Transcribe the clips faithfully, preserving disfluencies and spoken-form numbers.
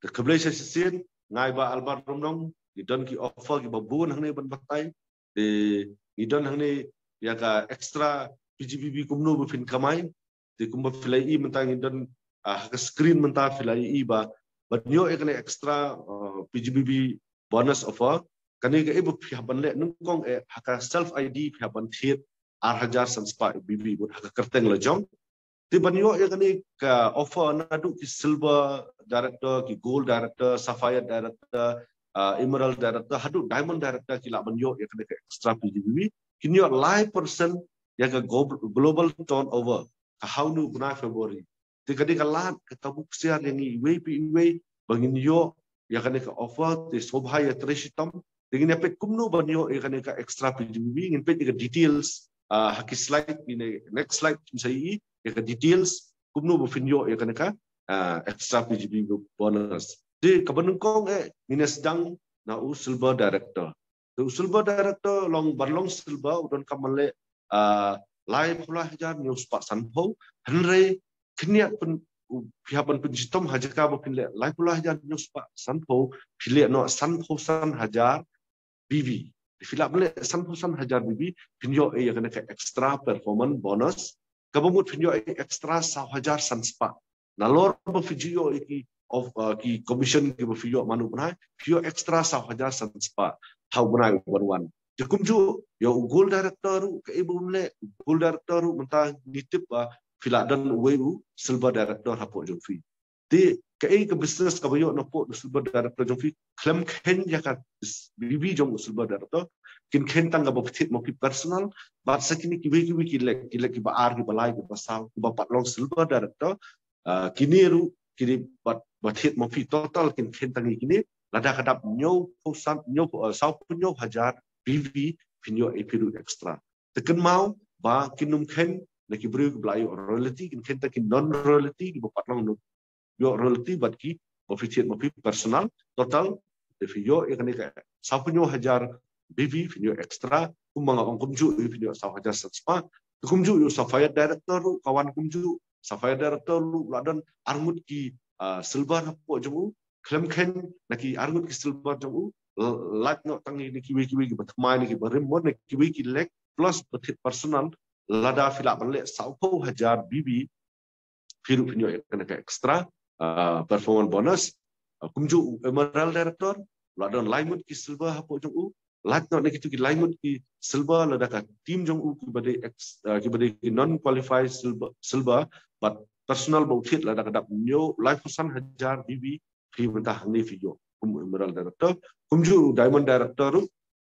Te khublei shisien, nga i Bah Albert Romnong, ngi don ki offer kiba bun hangne ban batai. Te ngi don hangne ïa ka extra P G B V kumno ba phin kamai. Te kumba phi la ïohi mynta ngi don, ah, ha ka screen mynta phi la ïohi ba ban ïoh ïa kane extra, ah, P G B V bonus offer. Kane kaei ba phi hap ban leh, nyngkong eh ha ka self I D phi hap ban thied ar hajar san spah B V mut ha ka kyrteng la jong. Te ban ïoh ïa kane ka offer naduh ki silver director, ki gold director, sapphire director, ah, emerald director, haduh diamond director ki lah ban ïoh ïa kane ka extra P G B V. Kin ïoh lai percent ïa ka glo-, global turnover ka ha une u bnai February. Te ka dei ka lad ka kabu ksiar ïa ngi iwei pa iwei ba ngin ïoh ïa kane ka offer. Te sngewbha ïa trei shitom. Te ngin ïa peit kumno ban ïoh ïa kane ka extra P G B V, ngin peit ïa ka details, ah, ha ki slide, ïa ne, next slide, ngin sa ïohi ïa ka details kumno ba phin ïoh ïa kane ka, ah, extra P G B V bonus. Te kaba nyngkong eh ngin ïa sdang na u silver director. Te u silver director long, ban long silver u donkam ban leh, ah, laiphew lai hajar hynñiew spah sanphew, hynrei khyndiat pyn, u, phi hap ban pynshitom, ha jaka ba phin leh laiphew lai hajar hynñiew spah sanphew, phi leh noh sanphew san hajar B V. Phi lah ban leh sanphew san hajar B V, phin ïoh ïa kane ka extra performance bonus. Kaba mut phin ïoh extra saw hajar san spah. Nalor ba phi ju ïoh ïa ki of, uh, ki commission kiba phi ïoh man u bnai, phi ïoh extra saw hajar san spah ha u bnai uban wan. Te kumjuh ïa u gold director ruh, kaei ba un leh u gold director ruh, mynta ngi tip ba phi lah don uwei u silver director hapoh jong phi. Te kaei ka business kaba ïoh na pdeng u silver director jong phi, khlem kheiñ ïa ka B V jong u silver director, kin kheiñ tang kaba thied ma phi personal, bad sa kine kiwei kiwei ki lek, ki lek kiba ar, kiba lai, kiba saw, kiba pat long silver director, ah, kine ruh ki dei bad ba thied ma phi, total kin kheiñ tang ïa kine, lada ka dap hynñiewphew san, hynñiew, ah, sawphew hynñiew hajar B V, phin ïoh ïa phi ruh extra. Te kynmaw ba kin ym kheiñ na ki briew kiba la ïoh royalty, kin kheiñ tang ki non royalty, kiba pat long ïoh royalty bad kiba phi thied ma phi personal. Total te phi ïoh ïa kane ka sawphew hynñiew hajar B V, phin ïoh extra. Kumba nga ong kumjuh, phin ïoh saw hajar san spah. Kumjuh ïa u sapphire director ruh ka wan kumjuh. Sapphire director ruh la don arngut ki, ah, silver hapoh jong u. Khlem kheiñ na ki arngut ki silver jong u, l-, lait noh tang ïa kiwei kiwei kiba thymmai, na kiba rim, mo na kiwei ki lek, plus ba thied personal, lada phi lah ban leh sawphew hajar B V, phi ruh phin ïoh ïa kane ka extra, ah, performance bonus. Ah, kumjuh u emerald director, la don lai ngut ki silver hapoh jong u, lait noh na kitu ki lai ngut ki silver, lada ka team jong u kiba dei ex-, ah, kiba dei ki non qualified silver, silver, bad personal ba u thied, lada ka dap hynñiew, laiphew san hajar B V, phi mynta hangne phi ïoh kum emerald director. Kumjuh u diamond director ruh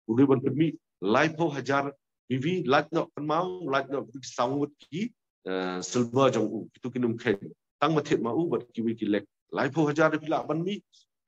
u dei ban pynmih laiphew hajar B V, lait noh, kynmaw, lait noh ki saw ngut ki, eh, silver jong u, kitu kin ym kheiñ. Tang ba thied ma u bad kiwei ki lek. Laiphew hajar phi lah ban mih,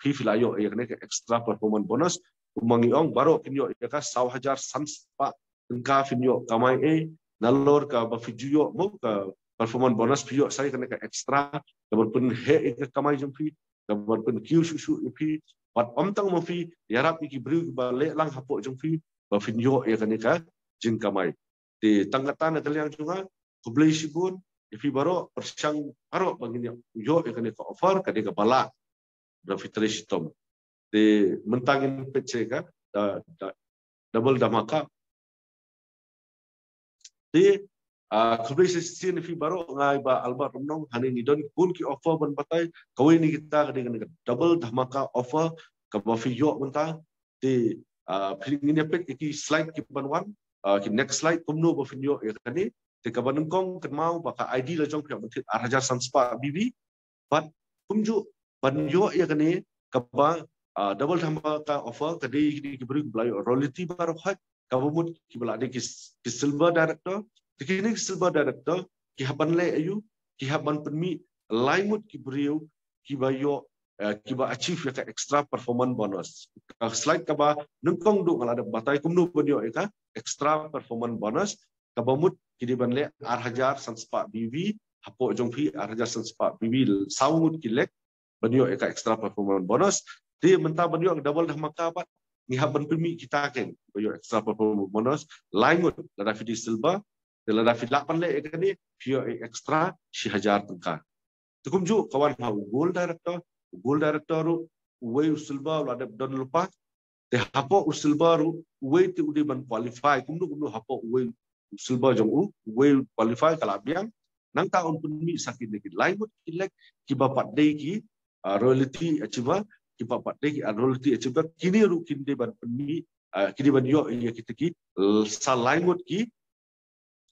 phi, phi lah ïoh ïa kane ka extra performance bonus. Kumba ngi ong, baroh kin ïoh ïa ka saw hajar san spah tyngka phin ïoh kamai, eh, nalor kaba phi ju ïoh, mo, ka performance bonus, phi ïoh sa ïa kane ka extra kaban pynheh ïa ka kamai jong phi, kaban pynkiew shuh shuh ïa phi, bad ym tang ma phi, ïarap ïa ki briew kiba leh lang hapoh jong phi ba phin ïoh ïa kane ka jingkamai. Te tang kata na ka liang jong nga, khublei shibun ïa phi baroh, pyrshang baroh ba ngin ïoh ïa kane ka offer, ka dei kaba lah, lada phi trei shitom. Te mynta ngin peit sha ka, da, da, double dhamaka. Te, ah, khublei shisien ïa phi baroh, nga i Bah Albert Romnong, hangne ngi don bun ki offer ban batai, kawei na kita ka dei kane ka double dhamaka offer kaba phi ïoh mynta. Te, ah, phi, ngin ïa peit ïa ki slide kiban wan, ah, ki next slide, kumno ba phin ïoh ïa kane. Te kaba nyngkong, kynmaw ba ka I D la jong phi hap ban thied ar hajar san spah B V, bad kumjuh ban ïoh ïa kane kaba, ah, double dhamaka offer, ka dei kine ki briew kiba la ïoh royalty baroh khoit, kaba mut kiba la dei ki s-, ki silver director. Te kine ki silver director ki hap ban leh aïu, ki hap ban pynmih lai ngut ki briew kiba ïoh, eh, kiba achieve ïa ka extra performance bonus. Ka slide kaba nyngkong duh nga la dep batai kumno ban ïoh ïa ka extra performance bonus, kaba mut ki dei ban leh ar hajar san spah B V, hapoh jong phi ar hajar san spah B V, saw ngut ki lek ban ïoh ïa ka extra performance bonus. Te mynta ban ïoh double dhamaka pat, ngi hap ban pynmih kita ken ba ïoh extra performance bonus, lai ngut lada phi dei silver. Te lada phi lah ban leh ïa kane, phi ïoh extra shi hajar tyngka. Te kumjuh ka wan ha u gold director, u gold director ruh, uwei u silver u la dep don lypa. Te hapoh u silver ruh, uwei te u dei ban qualify, kumno kumno hapoh uwei u silver jong u, uwei u qualify ka la biang. Nangta un pynmih sa kine ki lai ngut ki lek kiba pat dei ki, ah, royalty achiever, kiba pat dei ki, ah, royalty achiever, kine ruh kin dei ban pynmih, ah, kin dei ban ïoh ïa kita ki, l-, sa lai ngut ki,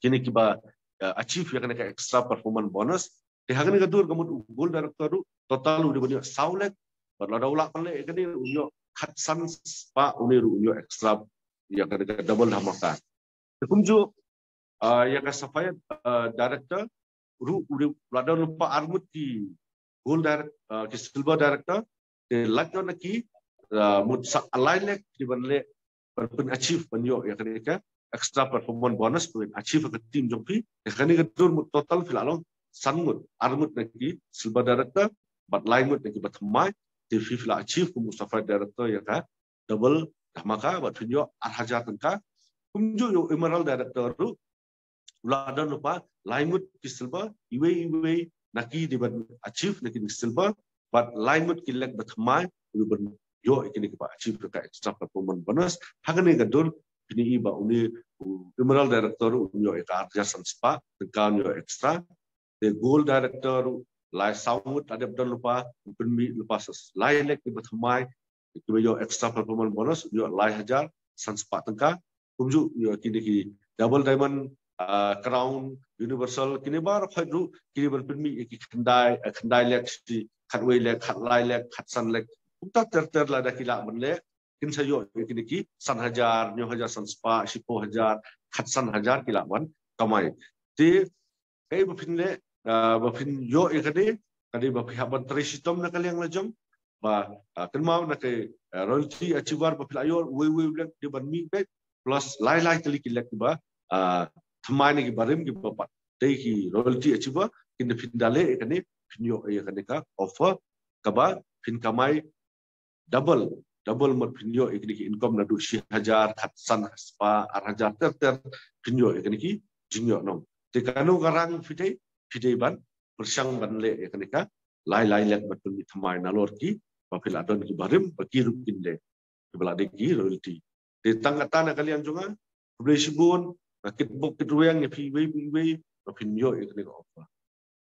kine kiba, eh, achieve ïa kane ka extra performance bonus. Te ha kane ka dur ka mut u gold director ruh total u dei ban ïoh saw lek, bad lada u lah ban leh ïa kane ruh un ïoh khatsan spah, une ruh un ïoh extra ïa kane ka double dhamaka. Te kumjuh, ah, ïa ka sapphire, ah, director ruh u dei, la don lypa ar ngut ki gold direct, ah, ki silver director, te lait noh na ki, ah, mut sa lai lek ki ban leh, ban pyn achieve, ban ïoh ïa kane ka extra performance bonus, pyn achieve ka team jong phi. Ïa kane ka dur mut total phi la long san ngut, ar ngut na ki silver director bad lai ngut na kiba thymmai. Te phi, phi la achieve kum u sapphire director ïa ka double dhamaka bad phin ïoh ar hajar tyngka. Kumjuh ïa u emerald director ruh u la don lypa lai ngut ki silver, iwei iwei na ki dei ban achieve na ki silver, bad lai ngut ki lek ba thymmai u dei ban ïoh ïa kine kiba achieve ka extra performance bonus. Ha kane ka dur phin ïohi ba une u emerald director ruh un ïoh ïa ka ar hajar san spah tyngka, un ïoh extra. Te gold director ruh lai saw ngut la dep don lypa, pynmih lypa sa lai lek kiba thymmai, kiba ïoh extra performance bonus, ïoh lai hajar san spah tyngka. Kumjuh ïoh kine ki double diamond, ah, crown, universal, kine baroh khoit ruh ki dei ban pynmih ïa ki khyndai, eh, khyndai lek, shi khatwei lek, khatlai lek, khatsan lek. Kumta ter ter lada ki lah ban leh, kin sa ïoh ïa kine ki san hajar, hynñiew hajar san spah, shiphew hajar, khatsan hajar ki lah ban kamai. Te kaei ba phin leh, ah, ba phin ïoh ïa kane, ka dei ba phi hap ban trei shitom na ka liang la jong. Ba, ah, kynmaw na ka, ah, royalty achiever ba phi la ïoh, uwei uwei u lek dei ban mih beit, plus lai lai tylli ki lek kiba, ah, thymmai na ki barim kiba pat dei ki royalty achiever, kin da phin da leh ïa kane, phin ïoh ïa kane ka offer kaba phin kamai double, double mut phin ïoh ïa kine ki income naduh shi hajar, khatsan spah, ar hajar ter ter, phin ïoh ïa kine ki jingïoh nong. Te kano ka rang phi dei, phi dei ban pyrshang ban leh ïa kane ka lai lai lek ban pynmih thymmai nalor kiba phi la don ki barim ba ki ruh kin leh, kiba la dei ki royalty. Te tang katta na ka liang jong nga, khublei shibun, nga kit bok kit rwiang ïa phi iwei pa iwei ba phin ïoh ïa kane ka offer.